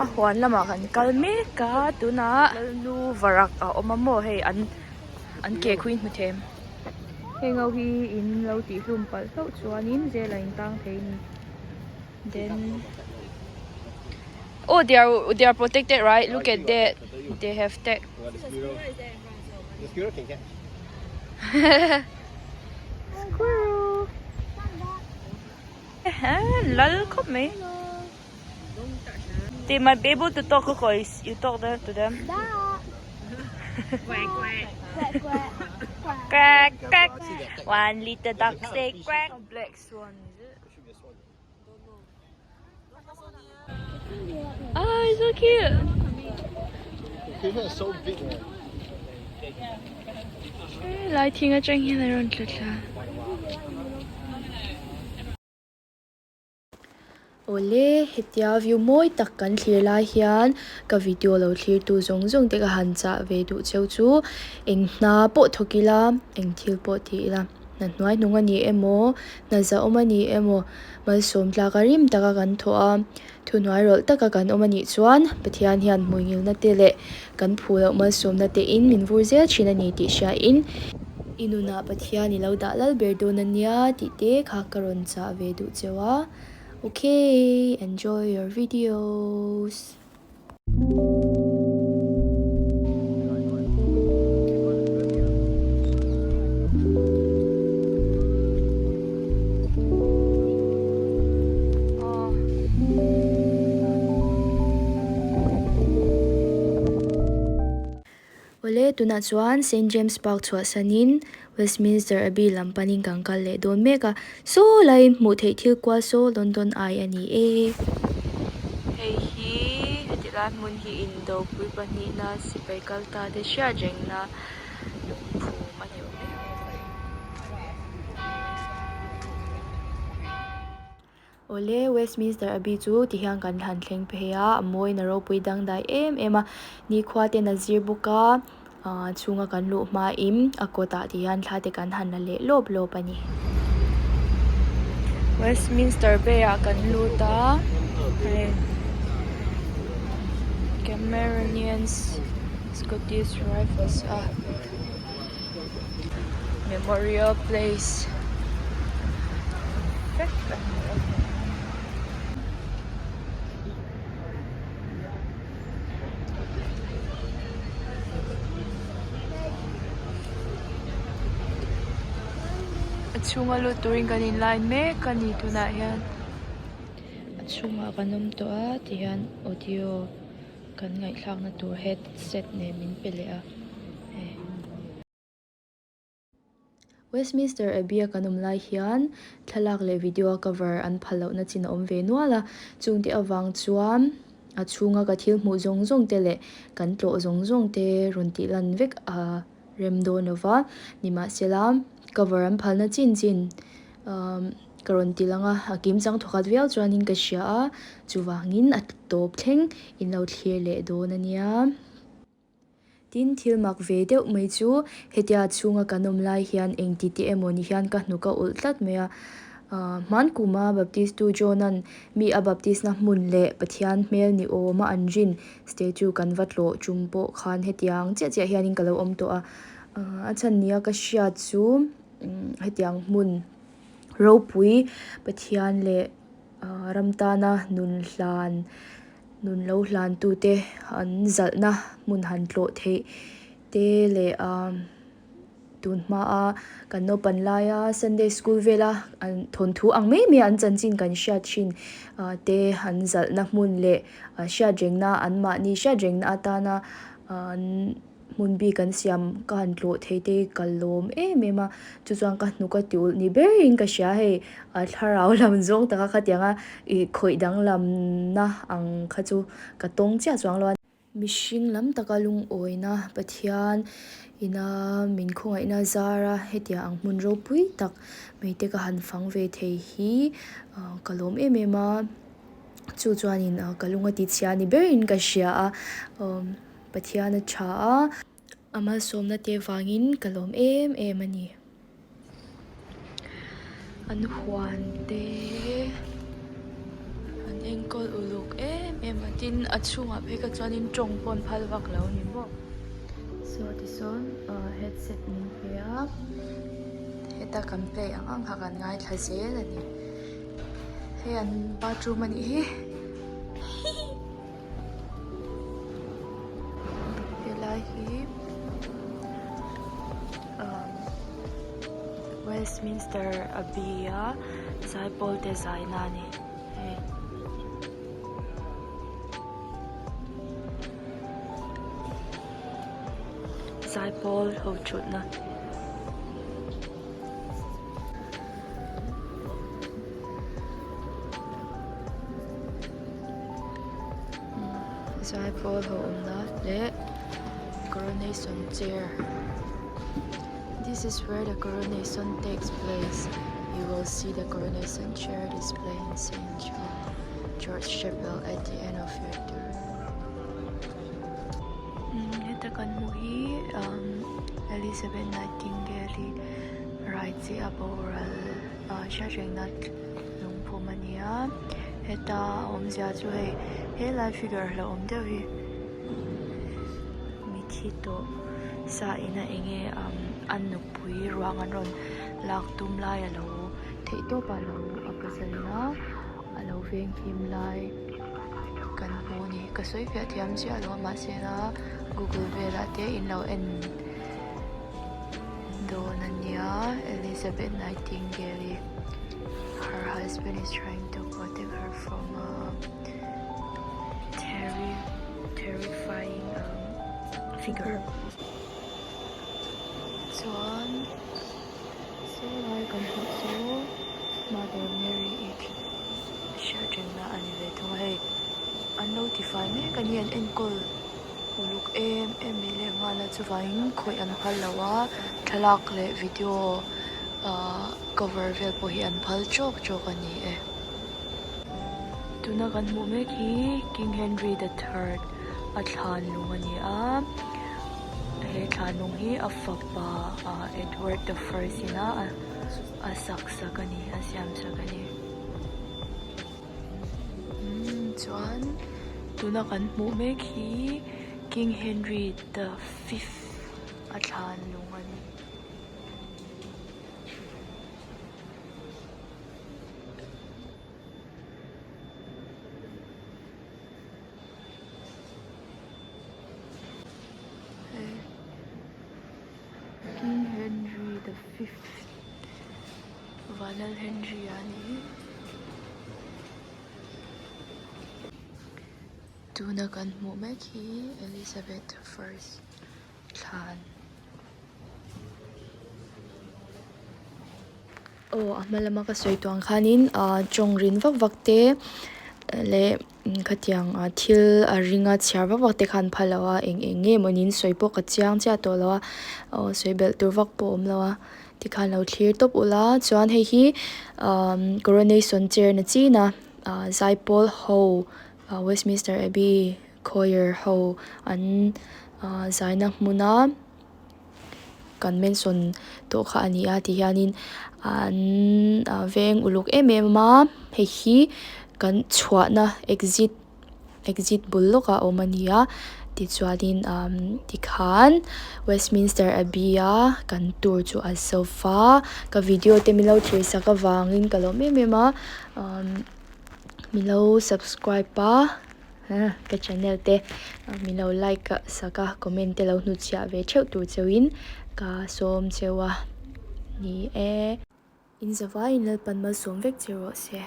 A huan lamah kan kal mek a tunah lalnu varak a awm a maw hei an an ke khu in hmu thei em heng ho hi in lo tih hlum palh hlauh chuanin jail ah in tang thei a ni then oh they are they are protected right look at that they have tag. Squirrel lal khawp mai they might be able to talk of you talk them to them quack quack one little duck say quack black swan is it ah it's so cute so big lai thing atang hian a rawn tla thla. Awle hetia view mawi tak kan thlir lai hian ka video lo thlir tu zawng zawng te ka han chah ve duh cheu chu eng hna pawh thawk ila eng thil pawh ti ila hna hnuai hnung a ni emaw hna zahawm a ni emaw malsawm tlak a rim taka kan thawh a thuhnuai rawlh taka kan awm a nih chuan Pathian hian hmuingilna te leh kan phu loh malsawmna te in min vur zel thin a ni tih hria in i nunah Pathian i lo dah lal ber dawn a nia tih te kha ka rawn chah ve duh cheu a okay enjoy your videos. Awle tunah chuan Saint James Park chhuahsanin Westminster Abbey lam panin kan kal leh dawn mek a, saw laiin hmuh theih thil kual saw London Eye a ni e. Hei hi heti lai hmun hi indopui pahnihna sipai kal ta te hriat rengna lungphum a ni awm e. Awle Westminster Abbey chu ti hian kan han thleng phei a, a mawiin a ropui dangdai em em a, nikhua ten a zir bawk a, ahh chhunga kan luh hmain a kawtah ti hian thla te kan han la leh lawp lawp a ni. Westminster Bay ah kan lut a hei Cameronians Scottish Rifles a Memorial Place vek a ni a. A chhunga lut turin kan in line mek a ni tunah hian a chhungah kan awm tawh a tihian audio kan ngaihthlakna tur headset nen min pe leh a hei. Westminster Abbey a kan awm lai hian thlalak leh video a cover an phal lohna chin a awm ve nual a, chungte avang chuan a chhunga ka thil hmuh zawng zawng te leh kan tlawh zawng zawng te rawn tih lan vek a rem dawn lo va, nimahsela cover an phalna chin chin umm ka rawn ti lang a, a kim chang thawkhat viau chuanin ka hria a, chuvangin a tawp thleng in lo thlir leh dawn a nia. Tin, thil mak ve deuh mai chu hetia chhunga kan awm lai hian engti tih emaw ni hian ka hnuk a ulh tlat mai a. Hman kuma Baptistu John-a'n mi a baptisna hmun leh Pathian hmel ni awma an rin statue kan va tlawh tum pawh khan hetiang chiah chiah hianin ka lo awm tawh a. A chhan nia ka hriat chu hetiang hmun ropui Pathian leh ram tana nun hlan Nun lo hlantute an zalhna hmun han tlawh theih te leh ah tun hmaa kan naupan laia Sunday school vela an thawnthu ang mai mai an chanchin kan hriat thin ah te an zalhna hmun leh hriat rengna an mahni hriat rengna atana an. Hmun bik an siam ka han tlawh thei te ka lawm em em a, chu chuan ka hnuk a ti ulh ni berin ka hria hei a thlarau lam zawng taka khatianga ih khawih danglamna ang kha chu ka tawng chiah chuang lo a. Mihring lam taka lungawina Pathian ina min khawngaihna zara hetiang ang hmun ropui tak mai te ka han fang ve thei hi ka lawm em em a, chu chuanin ka lung a ti chhia ni berin ka hria a. Pathian a tha a, a malsawmna te vangin ka lawm em em a ni. An huan te an enkawl uluk em em a ni. Tin a chhungah phei kha chuanin tawng pawh an phal vak lo a ni maw. Saw tisawn ah headset min pe a heta kan play ang ang kha kan ngaithla zel a ni. Hei an bathroom a nih hi hihi. Helai hi ah Westminster Abbey a zaipawl te zaina a ni hei. Zaipawl ho thutna. Zaipawl ho awmna leh coronation chair this is where the coronation takes place you will see the coronation chair display in Saint George Chapel at the end of your tour heta kan hmuh hi Elizabeth Nightingale-i rai chiah a boral hriatrengna lungphum a ni a heta a awmzia chu hei helai figure hlauhawm deuh hi mithi tawh sa ina eng nge a nupui ruang an rawn lak tum lai a lo theih tawp a lo a pasal ina a lo venghim lai kan hmu a ni ka sawi fiah thiam chiah lo a mahse la google velah te in lo en dawn a nia Elizabeth Nightingale her husband is trying to protect her from a terri terrifying figure chuan saw lai kan hmuh chu Mother Mary i hriatrengna a ni ve thung a hei an lo tifai mek a ni an enkawl. Uluk em em mai leh nghal a chuvangin khawih an phal lo a thlalak leh video ahh cover vel pawh hi an phal tawk tawk a ni e. Tuna kan hmuh mek hi King Henry the third a thlan lung a ni a he thlan lung hi a fapa ah Edward the first ina a sak sak a ni a siam sak a ni. Umm chuan tuna kan hmuh mek hi King Henry the fifth a thlan lung a ni. King Henry the fifth Vanal Henry a ni. Tuna kan hmuh mek hi Elizabeth the first thlan. Aw a hma lama ka sawi tawh ang khanin ah tawng rin vak vak te leh khatiang ah thil a ringa chhiar vak vak te khan phal lo a eng eng nge mawni in sawi pawh ka chiang chiah tawh lo a aw sawi belh tur vak pawh a awm lo a tikhan lo thlir tawp ula chuan hei hi ah coronation chair na chin a ah zaipawl ho ah westminster abbey choir ho an ah zaina hmuna. Kan mention tawh kha a ni a ti hianin an veng uluk em em a hei hi kan chhuahna exit exit bul lawkah a awm a ni a tichuanin tikhan westminster abbey a kan tour chu a zo va ka video te min lo thlir sak avangin ka lawm em em a min lo subscribe a. Ka channel te min lo like sak a comment te lo hnutchhiah ve theuh tur cheuhin ka sawm cheu a ni e. In zavaiin Lalpan malsawm vek che rawh se.